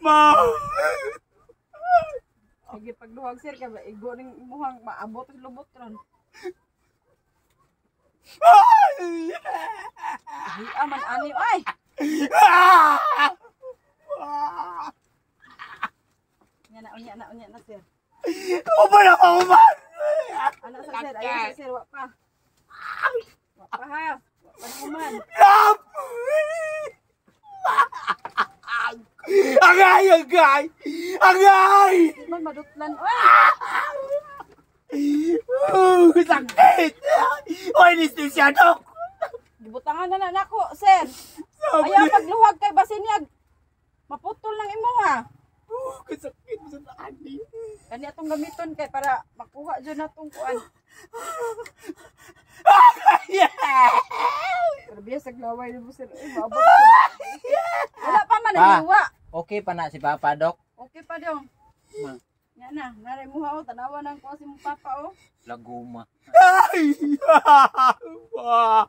Ma! Sige pagluhag, sir, kay igo ning imuhang maabot sa lubot ron. Ay! Hiya man ani ay. Ah! Unya na, unya na, unya na, sir. Uman ako, uman! Ana sa sir, ayaw sa sir, wa pa. Wa pa ha. Wa pa na human. Stop! Agay! Agay! Agay! Di man madutlan oy. Oh, sakit! Oy, anesthesia, Dok! Gibutangan na na nako, sir. Sabi. Ayaw pagluhag kay basin niya. Maputol lang imuha. Oh, kasakit mo sa ani. Kani atong gamiton kay para makuha jud natong kuan. Pero biya sa glaway nimo, sir. Ay, maabot ko na. Wala pa man Pa. nahiwa. Okay pa na si Papa, Dok. Okay pa dong. Ma. Nya na, naray muha oh, tanawa nang kuha si mong papa oh. Laguma. Ay! Ah!